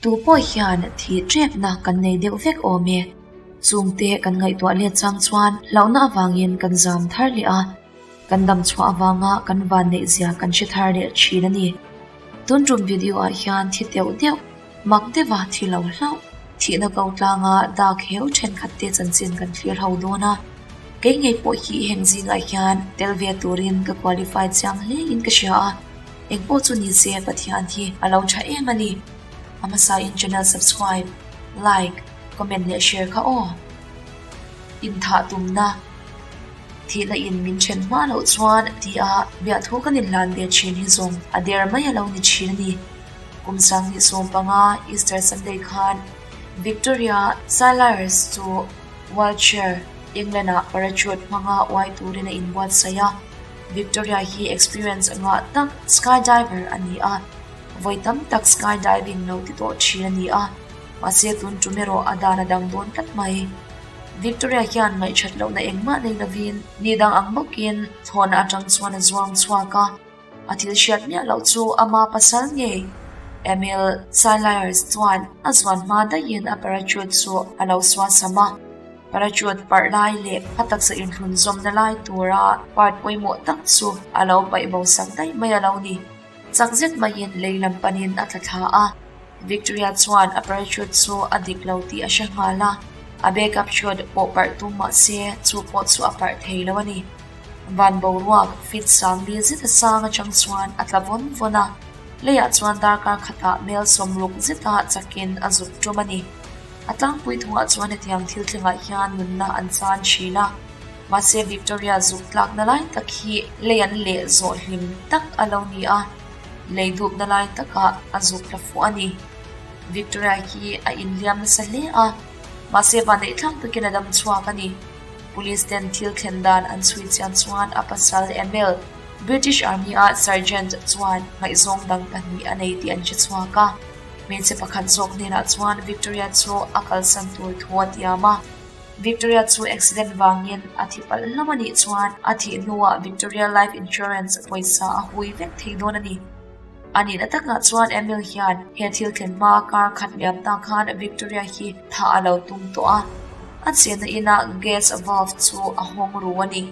Tu pawh hian thih ṭepna kan nei deuh vek awm e. Chungte kan ngaihtuah let chang chuan hlauhna avangin kan zam thar leh a, kan dam chhuah avanga kan vanneih zia kan hre thar leh ṭhin a ni. Tun ṭum video ah hian thi deuh deuh, mak deuha thi lo hlauh, thihna ko tlanga dak heu ṭhenkhat te chanchin kan thlir ho dawn a. Kei ngei pawh hi heng zingah hian tel ve turin ka qualify chiang hle in ka hria a. Engpawh chu ni se Pathian hi a lo tha em a ni. A hmasa in channel subscribe, like, comment leh share kha aw. Inthah tumna thihna in min then hma loh chuan ti a biahthu kan inhlan ve thin hi zawng a der mai a lo ni thin a ni. Kum 2015 Easter Sunday khan Victoria Sylairs chu Wiltshire, England ah parachute hmanga uai turin a inbuatsaih a. Victoria hi experience ngah tak skydiver a ni a, vawi tam tak skydiving lo ti tawh thin a ni a, mahse tun tum erawh a dan a dang dawn tlat mai. Victoria hian ngaihṭhat lohna engmah nei lovin ni dang ang bawkin thlawhna aṭang chuan a zuang chhuak a, a thil hriat miah loh chu ama pasal ngei Emil Syliers chuan a zuan hma daihin a parachute chu a lo suasam a. Parachute parh lai leh a taksa inhlun zawmna lai tura part pawimawh tak chu a lo paih bo sak daih mai a lo ni. Chak zet maiin lei lam panin a tla thla a. Victoria chuan a parachute chu a dik lo tih a hre nghal a, a backup chute pawh parh tum mah se chu pawh chu a parh thei lo a ni. Van boruak feet sang li zet a sang atang chuan a tla vawn vawn a, leiah chuan darkar khatah mel sawmruk zeta chakin a zuk tum a ni. A tlangpui thuah chuan hetiang thil thlengah hian nunna an chan thin a, mahse Victoria zuk tlakna lai tak hi lei an leh zawh hlim tak a lo ni a, lei dupna lai takah a zuk tla fuh a ni. Victoria hi a inhliam nasa hle a, mahse vanneih thlak takin a dam chhuak a ni. Police ten thil thlen dan an chhui chian chuan a pasal Emil, British Army-a Sergeant chuan ngaihzawng dang pahnih a nei tih an hre chhuak a. Hmeichhe pakhat zawk hnenah chuan Victoria chu a kalsan tur thu a tiam a. Victoria chu accident vangin a thi palh hlauh a nih chuan a thih hnuah Victoria Life Insurance pawisa a hui vek thei dawn a ni. A nihna takah chuan Emil hian he thil thlen hma kar khat liam ta khan Victoria hi thah a lo tum tawh a. A chenna inah gas valve chu a hawng ru a ni.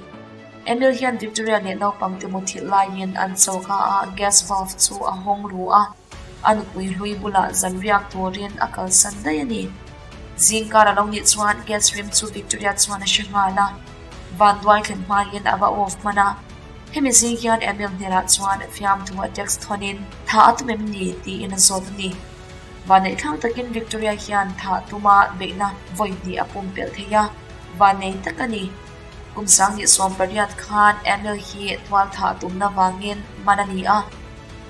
Emil hian Victoria leh naupangte muthilh laiin an choka ah gas valve chu a hawng ru a. A nupui hlui bulah zan riak turin a kalsan daih a ni. Zingkar a lo nih chuan gas rim chu Victoria chuan a hre nghal a, vanduai thlen hmain a va off hman a. Hemi zing hian Emil hnenah chuan fiamthu a text thawnin tha a tum em ni tiin a zawt a ni. Vanneihthlak takin Victoria hian tha tuma beihna vawi hnih a pumpelh thei a, vannei tak a ni. Kum 2018 khan Emil hi tualthah tumna vangin man a ni a.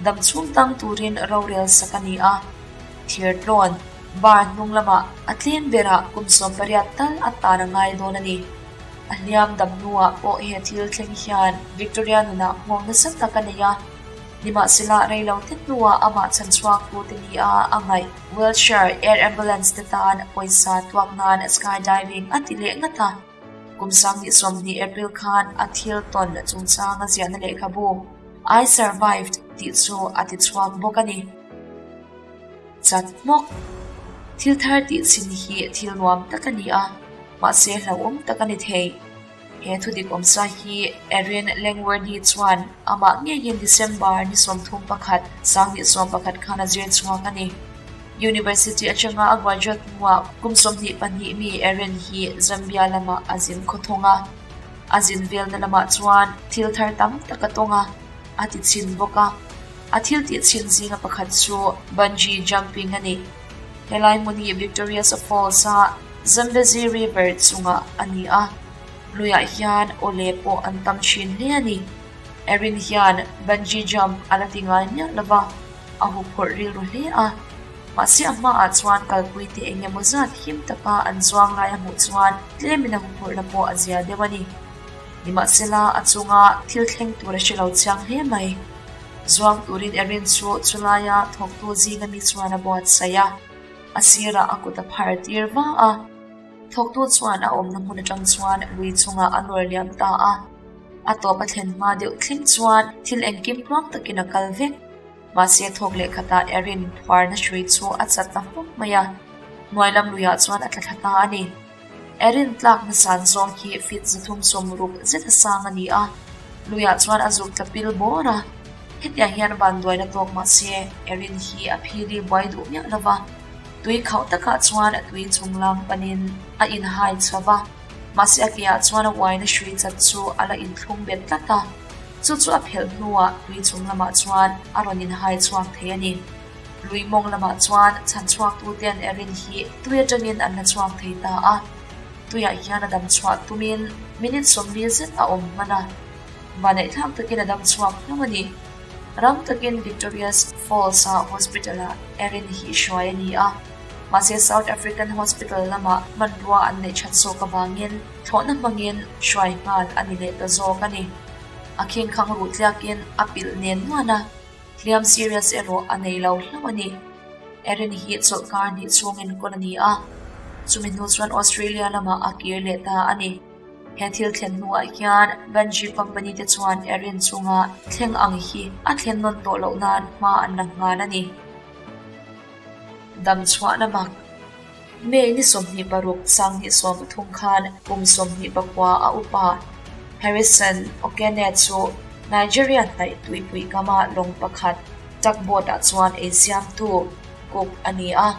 Dam chhung tang turin rorel sak a ni a, thir tlawn bar hnung lamah a tlem berah kum 18 tal a tan a ngai dawn a ni. A hliam dam hnuah pawh he thil thleng hian Victoria nunah nghawng nasa tak a nei a, nimahsela rei lo te hnuah amah chhan chhuak tu te ni a a ngaih Wiltshire Air Ambulance te tan pawisa tuak nan skydiving a ti leh ngat a. Kum 2020 April khan a thil tawn chungchang a ziahna lehkhabu I survived tih chu a ti chhuak bawk a ni. Chat hmawk. Thil thar tih chhin hi thil nuam tak a ni a, mahse hlauhawm tak a ni thei. He thudik awmsa hi Erin Langworthy chuan amah ngeiin December ni 31, 2011 khan a zir chhuak a ni. University atanga a graduate hnuah kum 22 mi Erin hi Zambia lamah a zin khawthawng a. A zin velna lamah chuan thil thar tam tak a tawng a, a ti chhin bawk a. A thil tih chhin zinga pakhat chu bungee jumping a ni. Helai hmun hi Victoria's Falls a Zambezi River chungah a ni a, luiah hian awle pawh an tam thin hle a ni. Erin hian bungee jump a la ti ngai miah lova, a huphurh rilru hle a. Mahse a hmaah chuan kalpui te eng emaw zat him taka an zuang lai a hmuh chuan tlemin a huphurhna pawh a zia deuh a ni. Nimahsela a chunga thil thleng tur a hre lo chiang hle mai. Zuang turin Erin chu chulaia thawktu zinga mi chuan a buatsaih a, a sirah a kut a phar tir va a. Thawktu chuan a awmna hmun atang chuan lui chungah a nawr liam ta a. A tawp a thlen hma deuh thleng chuan thil engkim tluang takin a kal vek. Mahse thawk leh khatah Erin phuarna hrui chu a chat ta hmawk mai a, hnuai lam luiah chuan a tla thla ta a ni. Erin tlakna san zawng hi feet 360 zet a sang a ni a, luiah chuan a zuk tla pil bawr a. Hetiang hian vanduaina tawk mahse Erin hi a phili buai duh miah lo va, tui khauh takah chuan tui chunglang panin a inhai chho va, mahse a keah chuan a uaina hrui chat chu a la inthlung bet tlat a. Chu chu a phelh hnuah tui chung lamah chuan a rawn inhai chhuak thei a ni. Lui mawng lamah chuan chhan chhuaktuten Erin hi tui atangin an la chhuak thei ta a. Tuiah hian a dam chhuah tumin minute 40 zet a awm hman a. Vaneihthlak takin a dam chhuak hlauh a ni. Rang takin Victoria's Falls-a hospital-ah Erin hi hruai a ni a. Mahse South African hospital lamah hmanrua an neih that zawk avangin thlawhna hmangin hruai nghal a ni leh ta zawk a ni. A khingkhang ruh tliakin a pilh nen nuan a, hliam serious erawh a nei lo hlauh a ni. Erin hi chawlhkar hnih chhungin kawn a ni a, chumi hnu chuan Australia lamah a kir leh ta a ni. He thil thlen hnuah hian Bungie company te chuan Erin chunga thleng ang hi a thlen nawn tawh loh nan hma an la nghal a ni. Dam chhuahna mak. May ni 26 2013 khan kum 29 a upa Harrison Okene chu Nigeria hnaih tuipui kama lawng pakhat tugboat ah chuan ei siamtu cook a ni a.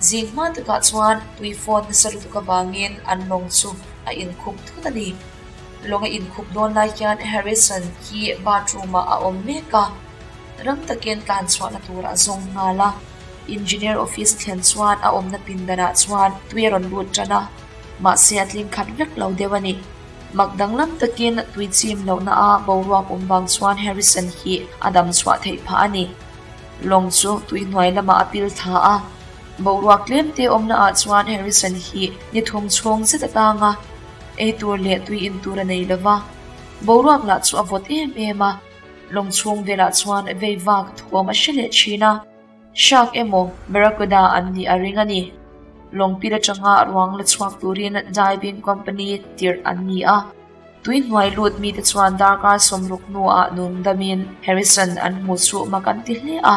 Zing hma takah chuan tui phone nasa lutuk avangin an lawng chu a inkhup thut a ni. Lawng a inkhup dawn lai hian Harrison hi bathroom ah a awm mek a, rang takin tlan chhuahna tur a zawng nghal a. Engineer office a thlen chuan a awmna pindanah chuan tui a rawn lut tan a, mahse a tling khat vek lo deuh a ni. Mak danglam takin tui chim lohna a boruak awm vang chuan Harrison hi a dam chhuah theih phah a ni. Lawng chu tui hnuai lamah a pil thla a, boruak tlem te awmna ah chuan Harrison hi ni thum chhung zet a tang a, ei tur leh tui in tur a nei lova, boruak lah chu a vawt em em a, lawng chhung velah chuan vei vak thuam a hre leh thin a. Shark emaw Barracuda an nih a ring a ni. Lawngpil atanga ruang la chhuak turin diving company tirh an ni a. Tui hnuai lut mite chuan darkar 60 hnuah nung damin Harrison an hmu chu mak an ti hle a.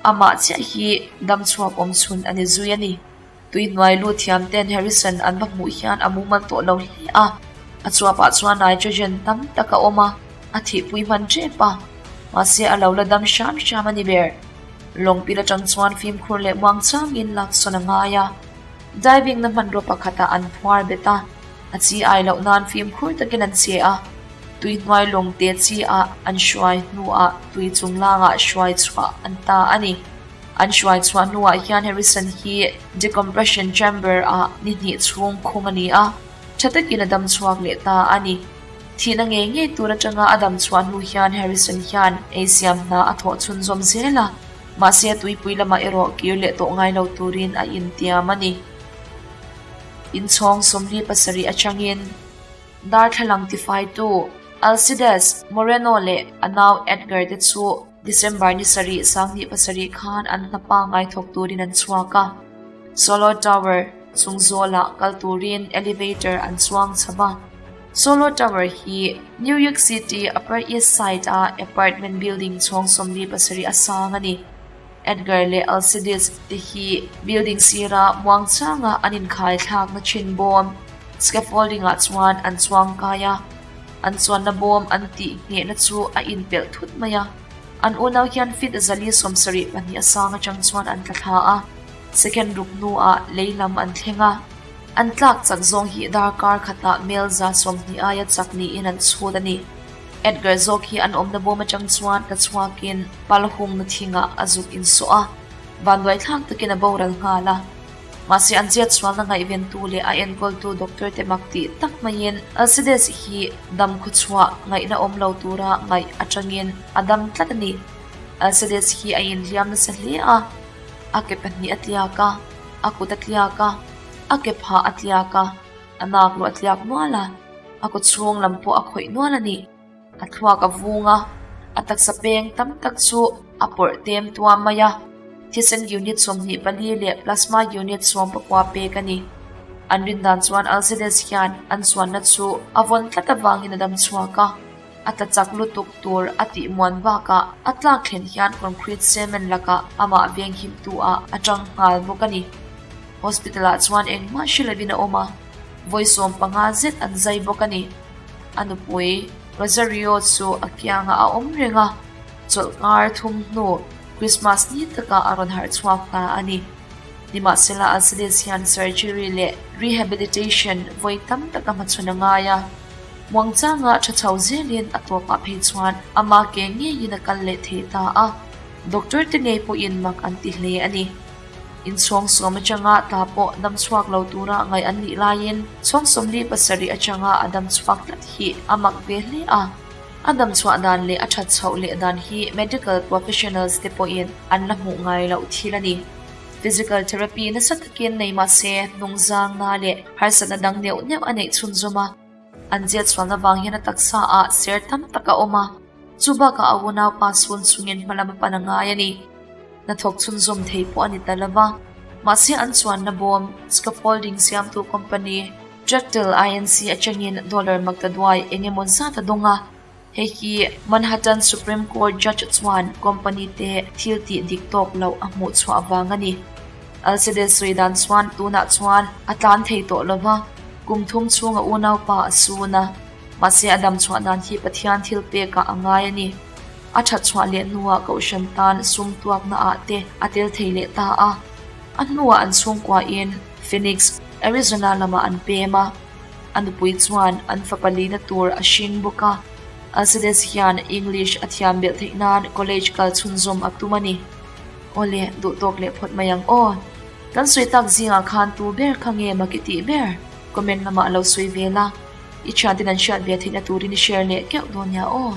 Amah chiah hi dam chhuak awm chhun a ni zui a ni. Tui hnuai lut thiam ten Harrison an va hmuh hian a mumal tawh lo hle a. A chuapah chuan nitrogen tam tak a awm a, a thihpui hman tep a. Mahse a lo la dam hram hram a ni ber. Lawngpil atang chuan fimkhur leh muang changin laksawn a ngai a. Diving na hmanraw pakhatah an phuar bet a, a chi ai loh nan fimkhur takin an che a. Tui hnuai lawng te chi ah an hruai hnuah tui chunglangah hruai chhuah an ta a ni. An hruai chhuah hnuah hian Harrison hi decompression chamber ah ni hnih chhung khung a ni a, tha takin a dam chhuak leh ta a ni. Thihna ngei ngei tur atanga a dam chhuah hnu hian Harrison hian ei siam hna a thawh chhunzawm zel a, mahse tuipui lamah erawh kir leh tawh ngai lo turin a intiam a ni. Inchhawng 47 atangin darthlalang tifaitu Alcides Moreno leh a nau Edgar te chu December ni 7 2007 khan an hna pangai thawk turin an chhuak a. Solo Tower chungzawlah kal turin elevator an chuang chho a. Solo Tower hi New York City Upper East Side a apartment building chhawng 47 a sang a ni. Edgar leh Alcides te hi building sira muang changa an inkhai thlak na thin bawm scaffolding ah chuan an chuang kai a. An chuanna bawm an tih nghehna chu a inpelh thut mai a. An unau hian feet 172 a sang atang chuan an tla thla a. Second ruk hnuah leilam an thleng a. An tlak chak zawng hi darkar khatah mel 120 aia chak niin an chhut a ni. Edgar zawk hi an awmna bawm atang chuan ka chhuakin palhung na thingah a zuk insawh a. Vanduai thlak takin a boral nghal a. Mahse an chet chuan na ngaihven tu leh a enkawltu doctor te mak ti tak maiin Alcides hi dam khu chhuah ngaihna awm lo tura ngaih atangin a dam tlat a ni. Alcides hi a inhliam nasa hle a, a ke pahnih a tliak a, a kut a tliak a, a ke phah a tliak a, a nak lu a tliak nual a, a kut chhung lam pawh a khawih nual a ni. A thluak a vung a, a taksa peng tam tak chu a pawrh tem tuam mai a. Thisen unit 24 leh plasma unit 19 pek a ni. An rin dan chuan Alcides hian an chuanna chu a vawn tlat avangin a dam chhuak a. A tla chak lutuk tur a tih muan bakah a tlak thlen hian concrete cement lakah amah venghimtu ah a tang nghal bawk a ni. Hospital ah chuan engmah hre lovin a awm a, vawi 15 zet an zai bawk a ni. A nupui Rosario chu a kiangah a awm reng a, chawlhkar thum hnu Christmas ni takah a rawn harh chhuak ta a ni. Nimahsela Alcides hian surgery leh rehabilitation vawi tam tak a hmachhawn a ngai a. Muangchanga tha chho zelin a tawpah phei chuan ama ke ngeiin a kal leh thei ta a, doctor te ngei pawhin mak an ti hle a ni. Inchhawng sawm atanga ta pawh dam chhuak lo tura ngaih an nih laiin chhawng 47 atanga a dam chhuak tlat hi a mak ve hle a. A dam chhuah dan leh a that chhoh leh dan hi medical professionals te pawhin an la hmuh ngai loh thil a ni. Physical therapy nasa takin nei mah se hnungzang na leh harsatna dang neuh neuh a neih chhunzawm a. An ziat chhuahna vang hian a taksa ah ser tam tak a awm a, chu bakah a unaupa chhun chungin hmalam a pan a ngai a ni. Hnathawk chhunzawm thei pawh a ni ta lo va, mahse an chuanna bawm scaffolding siamtu company Tractel Inc atangin dollar maktaduai eng emaw zat a dawng a. Hei hi Manhattan Supreme Court judge chuan company te thil tih dik tawk loh a hmuh chhuah vang a ni. Alcides sawi dan chuan tunah chuan a tlan thei tawh lo va, kum thum chhunga unaupa a sun a, mahse a dam chhuah dan hi Pathian thil pekah a ngai a ni. A that chhuah leh hnuah kohhran tan sum tuakna ah te a tel thei leh ta a. A hnuah an chhungkuain Phoenix, Arizona lamah an pem a. A nupui chuan an fapa lina tur a hring bawk a. Alcides hian English a thiam belh theih nan college kal chhunzawm a tum a ni. Awle, duh tawk leh phawt mai ang aw. Kan sawi tak zingah khan tu ber kha nge mak i tih ber? Comment lamah lo sawi ve la. I thianten an hriat ve theihna turin i share leh keuh dawn nia aw.